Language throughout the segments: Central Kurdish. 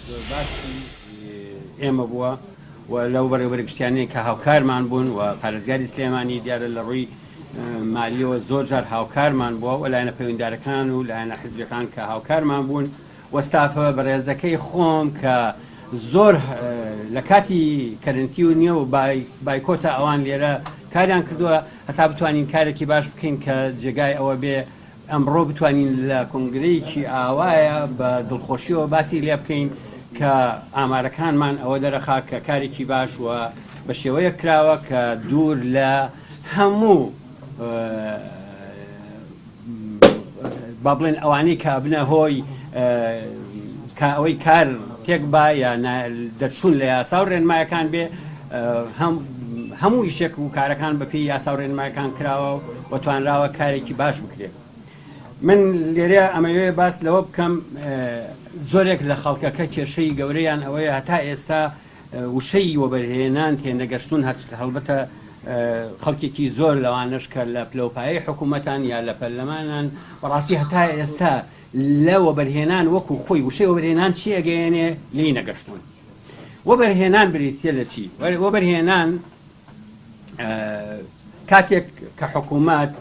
زۆر باشی ئێمە بووە و لەو بەڕێوەبەرە گشتیانەی کە هاوکارمان بوون و پارێزگاری سلێمانی دیارە لە ڕووی مالیەوە زۆر جار هاوکارمان بووە و لایەنە پەیوەندیدارەکان و لایەنە حزبیەکان کە هاوکارمان بوون و ستافە بەڕێزەکەی خۆم کە زۆر لە کاتی کەرنتی و نییە و بایکۆتە ئەوان لێرە کاریان کردووە هەتا بتوانین کارێکی باش بکەین کە جێگای ئەوە بێ ئەمڕۆ بتوانین لە کۆنگرەیەکی ئاوایە بە دڵخۆشیەوە باسی لێ بکەین کە ئامارەکانمان ئەوە دەرەخا کە کارێکی باش و بە شێوەیەک کراوە کە دوور لە هەموو با بڵێن ئەوانەی کە ئەبنە هۆی کە ئەوەی کار تێک با یا دەرچوون لە یاسا و ڕێنمایەکان بێ هەموو ئیشێک و کارەکان بەپێی یاسا و ڕێنمایەکان کراوە و توانراوە کارێکی باش بکرێت. من لێرە ئەمەوێ باس لەوە بکەم زۆرێک لە خەڵکەکە کێشەی گەورەیان ئەوەیە هەتا ئێستا وشەی وەبەرهێنان تێنەگەشتوون هەرچ هەڵبەتە خەڵکێکی زۆر لەوانەش کە لە پلەوپایەی حکوومەتان یا لە پەرلەمانان بەڕاستی هەتا ئێستا لە وەبەرهێنان وەکو خۆی وشەی وەبەرهێنان چی ئەگەیەنێ لێی نەگەشتوون. وەبەرهێنان بریتیە لە چی؟ وەبەرهێنان کاتێک کە حکوومەت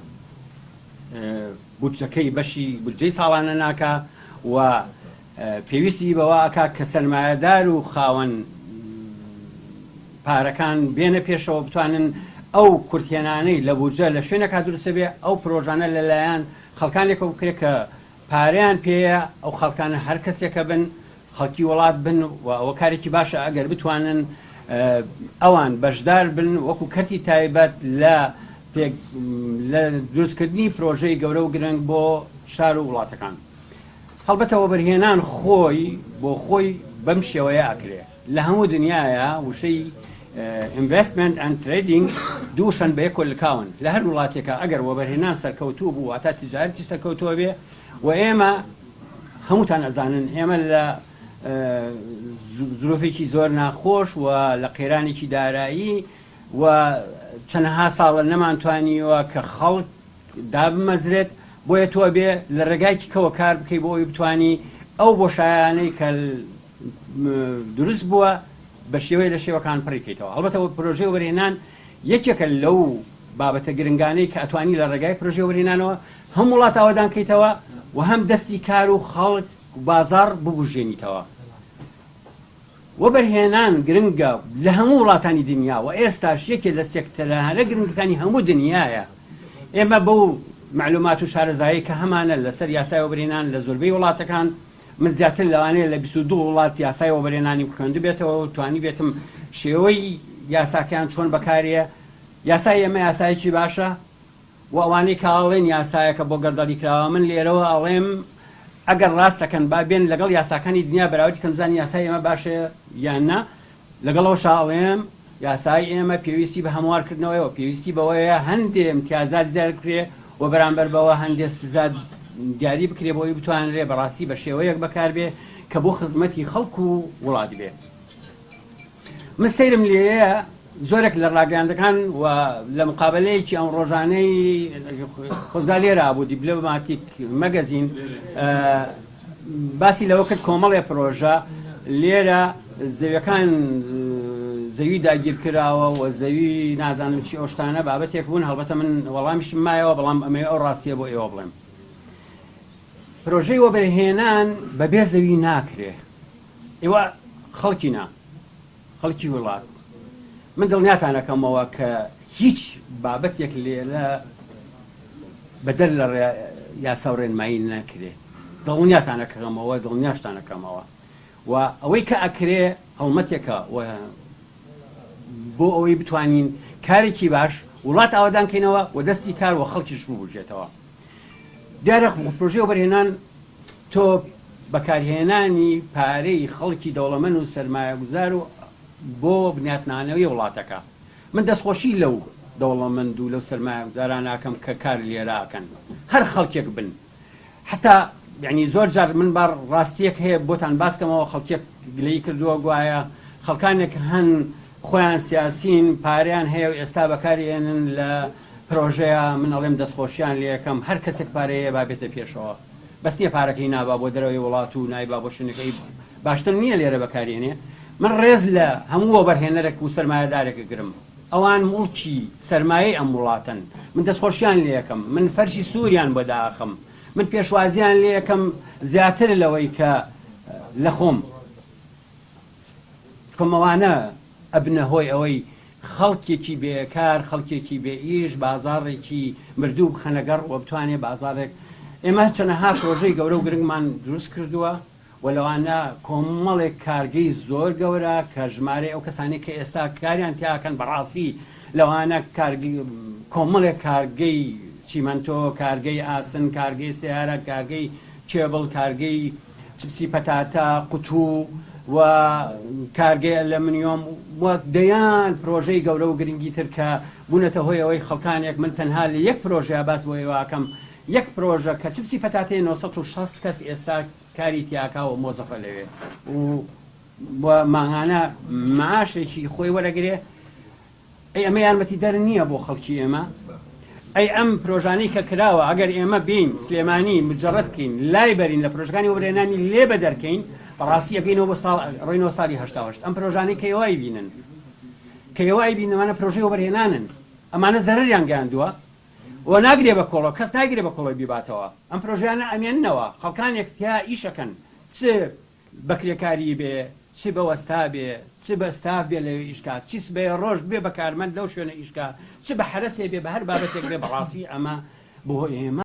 بودجەکەی بەشی بودجەی ساڵانە ناکا و پێویستی بەوە ئەکا کە سەرمایەدار و خاوەن پارەکان بێنە پێشەوە بتوانن ئەو کورتهێنانەی لە بودجە لە شوێنێکا دروست بێ ئەو پرۆژانە لەلایەن خەڵکانێکەوە بکرێت کە پارەیان پێیە ئەو خەڵکانە هەر کەسێکە بن خەڵکی وڵات بن و ئەوە کارێکی باشە ئەگەر بتوانن ئەوان بەشدار بن وەکو کەرتی تایبەت لە لە دروستکردنی پرۆژەی گەورە و گرنگ بۆ شار و وڵاتەکان. هەڵبەتە وەبەرهێنان خۆی بۆ خۆی بەم شێوەیە ئەکرێ. لە هەموو دنیایا وشەی Investment and Trading دوو وشەن بە یەکەوە لکاون. لە هەر وڵاتێکا ئەگەر وەبەرهێنان سەرکەوتوو بوو واتە تیجارەتی سەرکەوتوو ئەبێ و ئێمە هەمووتان ئەزانن ئێمە لە زروفێکی زۆر ناخۆش و لە قەیرانێکی دارایی و چەنەها ساڵە نەمانتوانیوە کە خەڵک دابمەزرێت، بۆیە تۆ ئەبێ لە ڕێگایەکی کەوە کار بکەی بۆ ئەوەی بتوانی ئەو بۆشایانەی کە دروست بووە بە شێوەیە لە شێوەکان پڕی کەیتەوە. هەڵبەتە پرۆژەی وەبەرهێنان یەکێکە لەو بابەتە گرنگانەی کە ئەتوانی لە ڕێگای پرۆژەی وەبەرهێنانەوە هەم وڵات ئاوەدان کەیتەوە و هەم دەستی کار و خەڵک و بازاڕ ببوژێنیتەوە. وەبەرهێنان گرنگە لە هەموو وڵاتانی دنیا و ئێستاش یەکێ لە سێکتەرە هەرە گرنگەکانی هەموو دنیایە. ئێمە بەو مەعلومات و شارەزایەی کە هەمانە لەسەر یاسای وەبەرهێنان لە زۆربەی وڵاتەکان، من زیاتر لەوانەیە لە 22 وڵات یاسای وەبەرهێنانیم خوێندبێتەوە و توانیبێتم شێوەی یاساکەیان چۆن بەکارێ. یاسای ئێمە یاسایەکی باشە، و ئەوانەی کە ئەڵێن یاسایەکە بۆ گەندەڵی کراوە من لێرەوە ئەڵێم ئەگەر ڕاست دەکەن با بێن لەگەڵ یاساکانی دنیا بەراوردی کەن بزانن یاسای ئێمە باشە یان نا، لەگەڵ ئەوەشا ئەڵێم یاسای ئێمە پێویستی بە هەموار کردنەوەیە و پێویستی بەوەیە هەندێ ئیمتیازات زیاد بکرێ و بەرامبەر بەوە هەندێ سزا دیاری بکرێ بۆ ئەوەی بتوانرێ بەڕاستی بە شێوەیەک بەکاربێ کە بۆ خزمەتی خەڵک و وڵات بێ. من سەیرم لێیە زۆرێک لە ڕاگەیاندەکان و لە مقابلەیەکی ئەم ڕۆژانەی خۆزگا لێرە بوو دیبلۆماتیک مەگەزین باسی لەوە کرد کۆمەڵێ پرۆژە لێرە زەویەکان زەوی داگیر کراوە و زەوی نازانم چی ئەو شتانە بابەتێک بوون هەڵبەتە من وەڵامیشم مایەوە بەڵام ئەمەوێ ئەو ڕاستیە بۆ ئێوە بڵێم پرۆژەی وەبەرهێنان بەبێ زەوی ناکرێ ئێوە خەڵکینە، خەڵکی وڵات، من دڵنیاتان ئەکەمەوە کە هیچ بابەتێک لێرە بەدەر لە یاسا و ڕێنمایی نەکرێت. دڵنیاتان ئەکەمەوە، دڵنیاشتان ئەکەمەوە و ئەوەی کە ئەکرێ هەڵمەتێکە و بۆ ئەوەی بتوانین کارێکی باش وڵات ئاوەدان کەینەوە و دەستی کار و خەڵکیش ببوژێتەوە. دیارە پرۆژەی وەبەرهێنان تۆ بەکارهێنانی پارەی خەڵکی دەوڵەمەن و سەرمایەگوزار و بۆ بنیاتنانەوەی وڵاتەکە. من دەستخۆشی لەو دەوڵەمەند و لەو سەرمایەگوزارانە ئەکەم کە کار لێرە ئەکەن هەر خەڵکێک بن حەتا یانی زۆر جار من با ڕاستیەک هەیە بۆتان باس کەمەوە خەڵکێک گلەیی کردووە گوایە خەڵکانێک هەن خۆیان سیاسین پارەیان هەیە و ئێستا بەکاری ئێنن لە پرۆژەیە من ئەڵێم دەستخۆشیان لێکەم هەر کەسێک پارەی هەیە با بێتە پێشەوە بەس نیە پارەکەی نابا بۆ دەرەوەی وڵات و نایبا بۆ شوێنەکەی باشتر نییە لێرە بەکارێنێ؟ من ڕێز لە هەموو وەبەرهێنەرێک و سەرمایەدارێک ئەگرم، ئەوان موڵکی سەرمایەی ئەم وڵاتەن، من دەستخۆشیان لێ ئەکەم، من فەرشی سووریان بۆ دائەخەم، من پێشوازیان لێ ئەکەم زیاتر لەوەی کە لە خۆم. چونکە ئەوانە ئەبنە هۆی ئەوەی خەڵکێکی بێکار، خەڵکێکی بێ ئیش، بازاڕێکی مردوو بخەنە گەڕ و بتوانێ بازاڕێک ئێمە چەنەها پرۆژەی گەورە و گرنگمان دروست کردووە و لەوانە کۆمەڵێک کارگەی زۆر گەورە کە ژمارەی ئەو کەسانەی کە ئێستا کاریان تیا ئەکەن بەڕاستی لەوانە کۆمەڵێک کارگەی چیمەنتۆ، کارگەی ئاسن، کارگەی سەیارە، کارگەی کێبڵ، کارگەی چپسی پەتاتە، قوتوو و کارگەی ئەلەمنیۆم و دەیان پرۆژەی گەورە و گرنگی تر کە بوونەتە هۆی ئەوەی خەڵکانێک من تەنها لە یەک پرۆژەیا باس بۆ ئێوە ئەکەم یەک پرۆژە کە چپسی پەتاتەیە 960 کەس ئێستا کاری تیاکا و مۆزەفە لەوێ و و مانگانە معاشێکی خۆی وەرەگرێ. ئەی ئەمە یارمەتیدەر نییە بۆ خەڵکی ئێمە؟ ئەی ئەم پرۆژانەی کە کراوە ئەگەر ئێمە بێین سلێمانی مجەڕەد بکەین لای بەرین لە پرۆژەکانی وەبەرهێنانی لێ بەدەرکەین بەڕاستی ئەگەینەوە بۆ ساڵ ڕۆینەوە ساڵی 88 ئەم پرۆژانەی کە ئێوە ئەیبینن کە ئێوە ئەیبینن ئەمانە پرۆژەی وەبەرهێنانن ئەمانە زەرەریان گەیاندووە و ناگرێ بە کۆڵۆ کەس ناگرێ بە کۆڵۆی بیباتەوە ئەم پرۆژانە ئەمێننەوە خەڵکانێک تیا ئیشەکەن چ بە کرێکاری بێ، چ بە وەستا بێ، چ بە ستاف بێ لەوێ ئیش کا، چی سبەێ ڕۆژ ببێ بە کارمەند لەو شوێنە ئیش کا، چ بە حەرەسێ بێ، بە هەر بابەتێک بێ، بەڕاستی ئەمە بۆ ئێمە.